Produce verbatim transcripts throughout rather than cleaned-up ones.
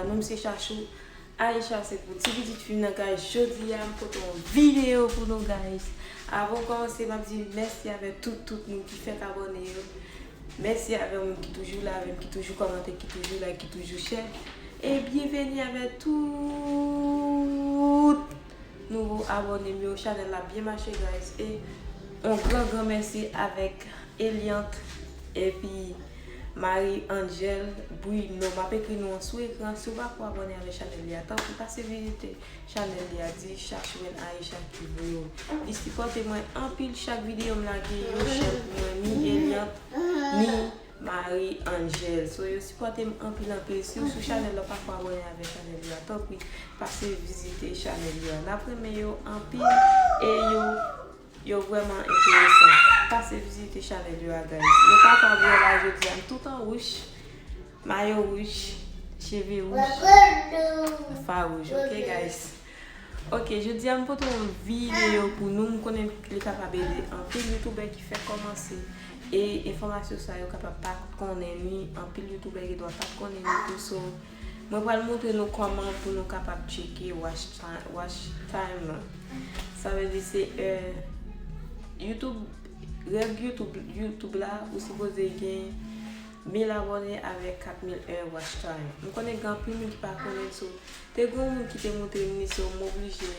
Non m se Chachou. Aisha se pou ti pitit fi m nan, guys. Jodi a m pote yon videyo pou nou, guys. Avan m kòmanse, m ap di mèsi avèk tout, tout moun ki fèk abòne yo. Mèsi avè moun ki toujou la avè m, ki toujou kòmante, ki toujou like, ki toujou share. E byenveni avè tout nouvo abòne m yo. Chanèl la byen mache, guys. E yon gran, gran mèsi avèk Eliante epi Marie Angèle Bruno. M ap ekri non an sou ekran. Si w pa ko abòne avèk chanèl li a, tanpri pase vizite chanèl li a, di Chachou and Aisha ki voye w. Li sipòte mwen anpil, chak videyo m lage, yo share pou mwen, ni Eliante, ni Marie Angèle. So, yo sipòte m anpil, anpil. Si w sou chanèl la, w pa ko abòne avèk chanèl li a, tanpri pase vizite chanèl li a. N ap renmen yo anpil e yo, yo vrèman enteresan. Pase vizite chanèl yo a, guys. Nou kapab wè la jodi a, m tout an wouj, mayo wouj, cheve wouj, fawouj, ok, guys? Ok, jodi a m pote yon videyo pou nou. M konnen li kapab ede anpil youtubè ki fèk kòmanse. E enfòmasyon sa yo kapab pa konnen li, anpil youtubè gendwa pa konnen li tou. So, mwen pral montre nou kòman pou nou kapab tcheke watch time, watch time lan. Sa vle di se, euh, YouTube, règ YouTube, YouTube la, ou sipoze gen mil abòne avèk kat mil è watch time. M konnen gen anpil moun ki pa konnen, so, te gen yon moun ki te montre m li, so, m oblije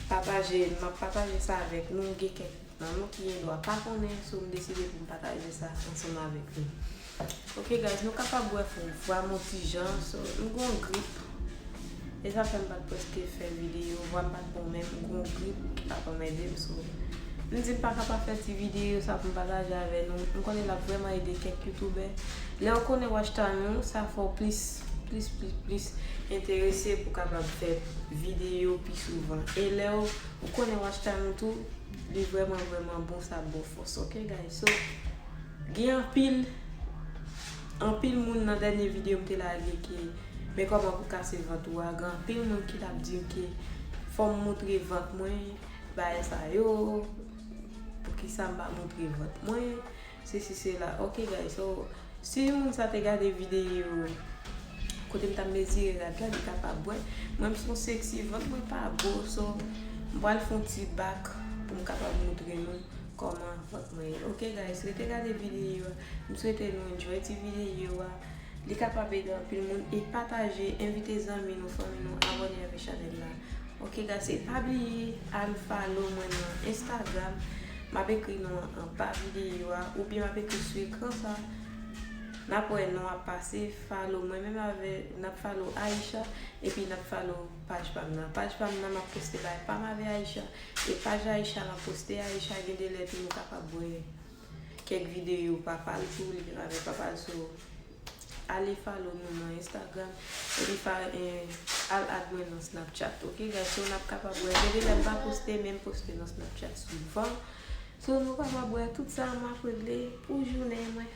pataje, m ap pataje sa avèk nou. Gen kèk nan nou ki gendwa pa konnen, so, m deside pou m pataje sa ansanm avèk nou. Ok, guys, nou kapab wè fò vwa m yon ti jan, so, m gen yon grip. E sa fè m pa t prèske fè videyo, vwa m pa t bon, men m gen yon grip ki pa konn ede m, so, m di m pa ka pa fè ti videyo sa pou m pataje avè nou. M konnen l ap vrèman ede kèk youtubè. Lè w konnen watch time ou, sa fè w plis, plis, plis, plis enterese pou kapab fè videyo pi souvan. E lè w, ou konnen watch time ou tou, li vrèman, vrèman bon, sa ap ba w fòs, ok, guys? So, gen anpil, anpil moun nan dènye videyo m te lage ke, men kòman pou kase vant ou a, gen anpil moun ki t ap di m ke fò m montre vant mwen, bagay sa yo, poukisa m pa montre vant mwen, sesi, sela. Ok, guys, so, si moun sa te gade videyo kote m t ap mezire rad la, li kapab wè. Mwen, m se yon seksi, vant mwen pa gwo, so, m pral fè yon ti bak pou m kapab montre nou kòman vant mwen ye. Ok, guys, rete gade videyo a. M swete nou enjoy ti videyo a. Li kapab ede anpil moun. E pataje, envite zanmi nou, fanmi nou, abòne avèk chanèl la. Ok, guys, e pa bliye al follow mwen nan Instagram. M ap ekri non an anba videyo a, oubyen m ap ekri sou ekran sa. N ap wè non ap pase, follow mwen menm avè, n ap follow Aisha, epi n ap follow paj pa m nan. Paj pa m nan, m ap poste bagay pa m avè Aisha, e paj Aisha, m ap poste Aisha, gen de lè tou nou kapab wè kèk videyo papa l tou, li menm avè papa l, so, ale follow nou nan Instagram, epi fa-, eh, al add mwen nan Snapchat, ok, guys? So, n ap kapab wè, gen de lè m pa poste, men m poste nan Snapchat souvan. So, nou kapab wè tout sa m ap regle pou jounen mwen.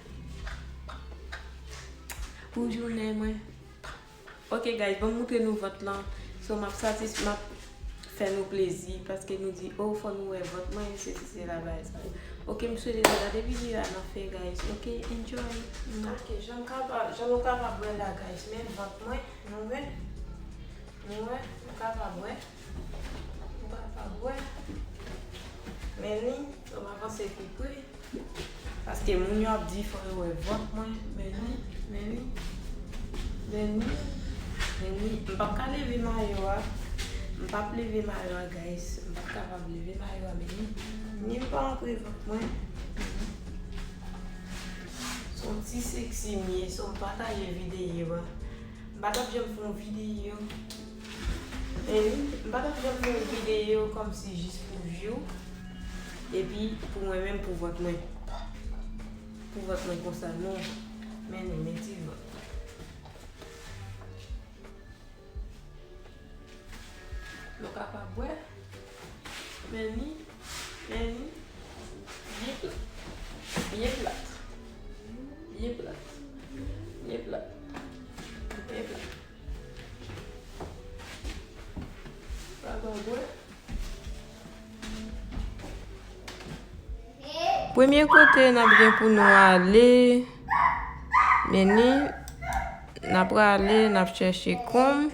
Pou jounen mwen. Ok, guys, ban m montre nou vant lan. So, m ap satis-, m ap fè nou plezi, paske nou di, "Oh, fò nou wè vant mwen, sesi, sela, bagay sa yo." Ok, m swete nou gade videyo a nan fen, guys. Ok, enjoy. Mwah. Ok, jan m kapab, jan nou kapab wè la, guys, men vant mwen, nou wè? Nou wè? Nou kapab wè? Nou kapab wè? Men li, so, m avanse pi pre. Paske moun yo ap di fò yo wè vant mwen, men li, men li, men li, men li. M p ap ka leve mayo a. M p ap leve mayo a, guys. M p ap kapab leve mayo a, men li, ni m pa montre vant mwen. Se yon ti seksi m ye, so m pataje videyo a. M pa t ap janm fè yon videyo. Men wi, m pa t ap janm fè yon videyo kòmsi jis pou view. Epi pou mwen menm, pou vant mwen. Pou vant mwen konsa, non. Men nou, men ti vant. Nou kapab wè. Men li, men li. Byen plat. Byen plat. Byen plat. Byen plat. Byen plat. Kapab wè. Premye kote n ap gen pou nou ale, men ni, n N a prale, n ap chèche Chrome.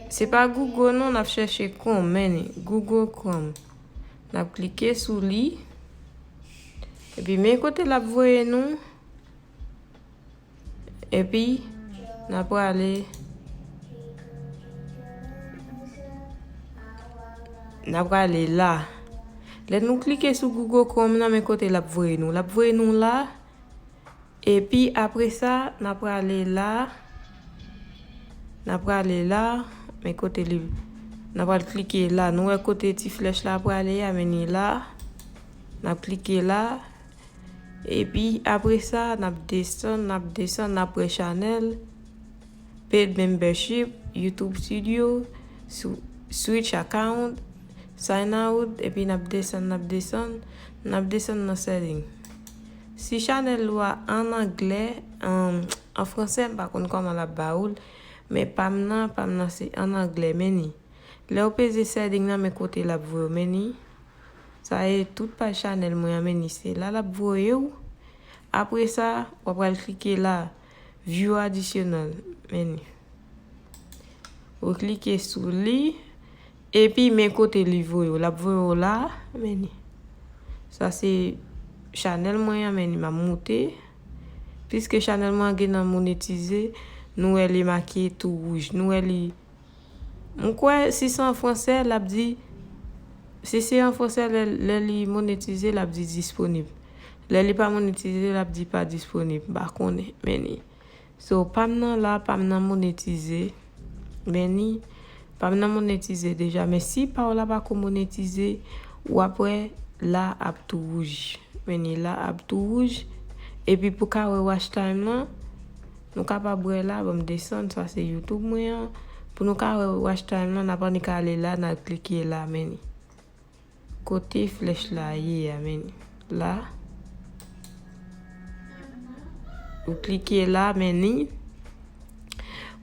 Se pa Google non, n ap chèche Chrome, men ni Google Chrome. N ap klike sou li. Epi men kote l ap voye nou. Epi n a prale, n a prale la. Lè nou klike sou Google Chrome nan, men kote l ap voye nou. L ap voye nou la. Epi apre sa, n a prale la. N a prale la. Men kote li, n a pral klike la. Nou wè kote ti flèch la prale a, men ni la. N ap klike la. Epi apre sa, n ap desann, n ap desann, n ap wè chanèl, paid membership, YouTube Studio, sw- switch account, sign out, epi n ap desann, n ap desann, n ap desann nan setting. Si chanèl ou a an anglè, an, an fransè, m pa konn kòman l ap ba ou l, men pa m nan, pa m nan se an anglè, men ni. Lè w peze setting nan, men kote l ap voye w, men ni. Sa e tout paj chanèl mwen an, men ni se la l ap voye w. Apre sa, w ap pral klike la, view adisyonèl, men ni. Ou klike sou li, epi men kote li voye w. L ap voye w la, men ni. Sa se chanèl mwen an, men ni m ap moute. Piske chanèl mwen an gentan monetize, nou wè li make tou wouj. Nou wè li M kwè si se an fransè, l ap di, si se an fransè, lè, lè li monetize, l ap di disponib. Lè li pa monetize, l ap di pa disponib. M pa konnen, men ni. So, pa m nan la, pa m nan monetize. Men ni, pa m nan monetize deja. Men si pa w la pa ko monetize, w ap wè la ap tou wouj. Men ni la ap tou wouj. Epi pou ka wè watch time lan, nou kapab wè la, ban m desann, sa se YouTube mwen an. Pou nou ka wè watch time lan, n ap annik ale la, n al klike la, men ni. Kote flèch la ye a, men ni. La. Ou klike la, men ni.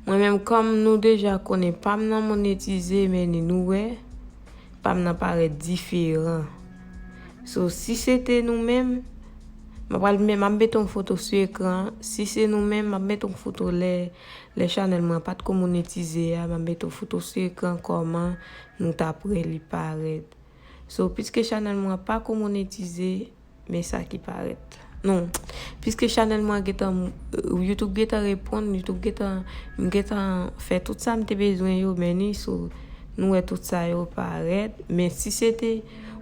Mwen menm, kòm nou deja konnen pa m nan monetize, men ni nou wè, pa m nan parèt diferan. So, si se te nou menm, m ap pral met, m ap mete yon foto sou ekran an. Si se nou menm, m ap mete yon foto lè, lè chanèl mwen an pa t ko monetize a, m ap mete yon foto sou ekran kòman nou t ap wè li parèt. So, piske chanèl mwen an pa ko monetize, men sa ki parèt. Non, piske chanèl mwen an gentan, YouTube gentan reponn, YouTube gentan, m gentan fè tout sa m te bezwen yo, men ni, so, nou wè tout sa yo parèt. Men si se te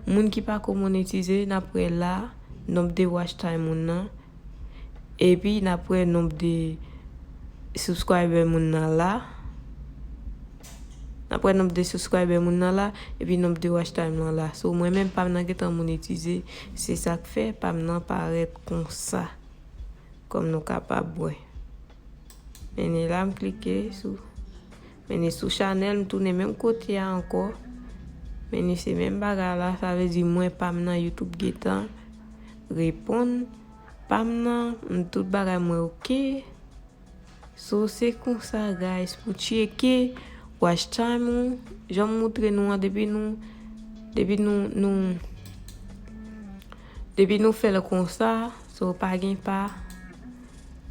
moun ki pa ko monetize, n ap wè la, nonb de watch time moun nan. Epi n ap wè nonb de subscriber moun nan la. N ap wè nonb de subscriber moun nan la, epi nonb de watch time lan la. So, mwen menm, pa m nan gentan monetize, se sa k fè pa m nan parèt konsa. Kòm nou kapab wè. Men ni la, m klike sou. Men ni sou chanèl, m tounen menm kote a ankò. Men ni se menm bagay la, sa vle di mwen pa m nan YouTube gentan reponn. Pa m nan, m tout bagay mwen oke. So, se konsa, guys, pou tcheke watch time ou, jan m moutre nou an, depi nou, depi nou, nou, depi nou fè l konsa, so, pa gen pa,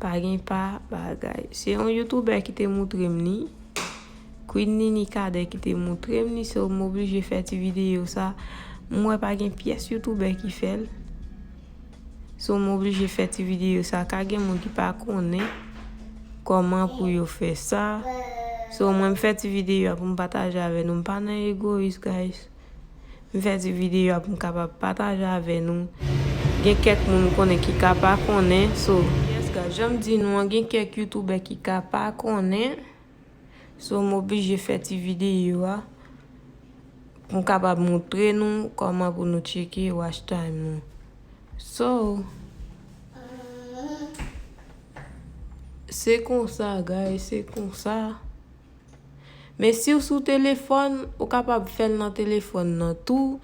pa gen pa bagay. Se yon YouTuber ki te moutre m li. Queen Nini Cadet ki te moutre m li, so m oblije fè ti videyo sa. M wè pa gen pyès YouTuber ki fè l. So m oblije fè ti videyo sa. Ka gen moun ki pa konnen kòman pou yo fè sa. So mwen m fè ti videyo a pou m pataje avè nou. M pa nan egoyis, guys. M fè ti videyo a pou m kapab pataje avè nou. Gen kèk moun m konnen ki ka pa konnen. So, yes, guys, jan m di nou an, gen kèk YouTuber ki ka pa konnen. So, m oblije fè ti videyo a pou m kapab moutre nou kòman pou nou tcheke watch time nou. So, se konsa, guys, se konsa. Men si w sou telefòn, ou kapab fè l nan telefòn nan tou.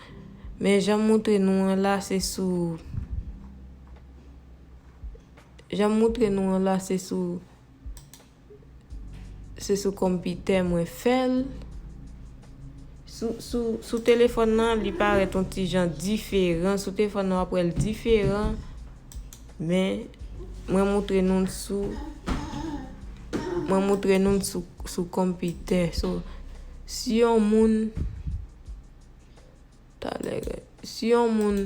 Men jan m moutre nou an la, se sou, jan m moutre nou an la, se sou Se sou konpitè mwen fè l. Sou, sou, sou telefòn nan, li parèt yon ti jan diferan. Sou telefòn nan, w ap wè l diferan. Men, mwen moutre nou l sou, Mwen moutre nou l sou, sou konpitè. So, si yon moun, talè, si yon moun,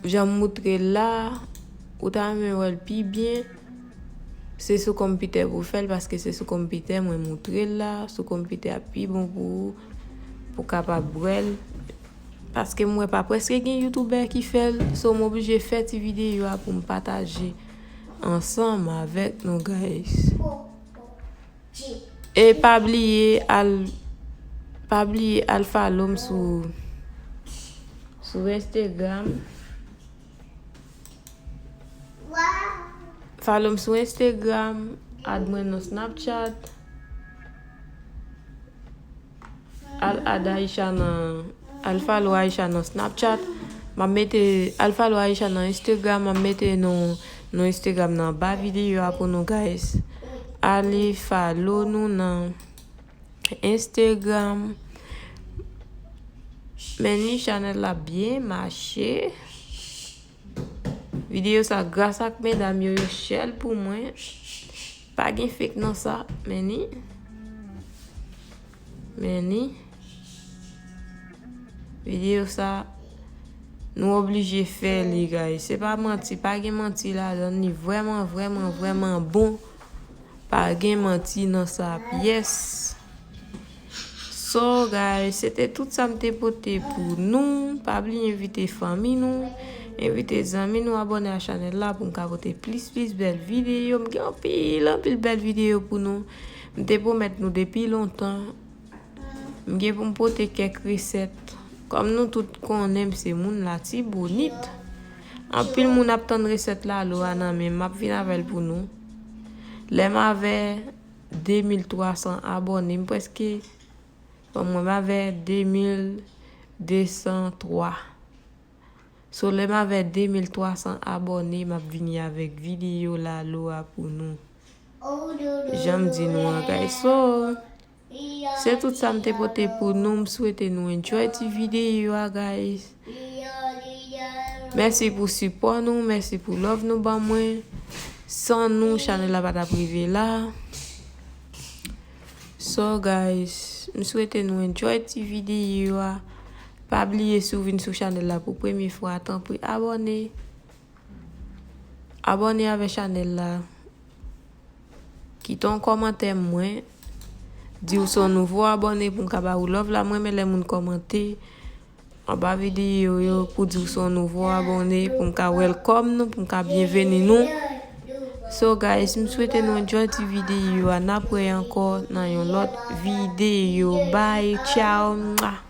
jan m moutre l la, ou ta renmen wè l pi byen, se sou konpitè pou w fè l, paske se sou konpitè mwen moutre l la. Sou konpitè a pi bon pou ou, pou w kapab wè l. Paske m wè pa prèske gen youtubè ki fè l, so m oblije fè ti videyo a pou m pataje ansanm avèk nou, guys. E pa bliye al, pa bliye al follow m sou, sou Instagram. Follow m sou Instagram, add mwen nan Snapchat. Al add Aisha nan, al follow Aisha nan Snapchat. M ap mete, al follow Aisha nan Instagram, m ap mete non, non Instagram nan anba videyo a pou nou, guys. Ale follow nou nan Instagram. Men ni chanèl la byen mache. Videyo sa gras ak medam yo, yo share l pou mwen. Pa gen fake nan sa, men ni. Men ni. Videyo sa, nou oblije fè li, guys. Se pa manti, pa gen manti ladan li. Vrèman, vrèman, vrèman bon. Pa gen manti nan sa pyès. So, guys, se te tout sa m te pote pou nou. Pa bliye envite fanmi nou, envite zanmi nou abòne a chanèl la pou m ka pote plis, plis bèl videyo. M gen anpil, anpil bèl videyo pou nou. M te pwomèt nou depi lontan. M gen pou m pote kèk resèt. Kòm nou tout konnen m se moun Latibonit. Anpil moun ap tann resèt lalo a nan men m, m ap vin avè l pou nou. Lè m avè de mil twa san abòne, m prèske, bon, mwen m avè de mil de san twa. So, lè m avè de mil twa san abòne, m ap vini avèk videyo lalo a pou nou. Jan m di nou an, guys. So, se tout sa m te pote pou nou. M swete nou enjoy ti videyo a, guys. Mèsi pou sipò nou, mèsi pou love nou ban mwen. San nou, chanèl la pa t ap rive la. So, guys, m swete nou enjoy ti videyo a. Pa bliye, si w vin sou chanèl la pou premye fwa, tanpri abòne. Abòne avè chanèl la. Kite yon kòmantè mwen. Di w se yon nouvo abòne pou m ka ba ou love la. Mwen renmen lè moun kòmante anba videyo yo pou di w se yon nouvo abòne, pou m ka welcome nou, pou m ka byenveni nou. So, guys, m swete nou enjoy ti videyo a. N ap wè ankò nan yon lòt videyo. Bye, ciao, mwa.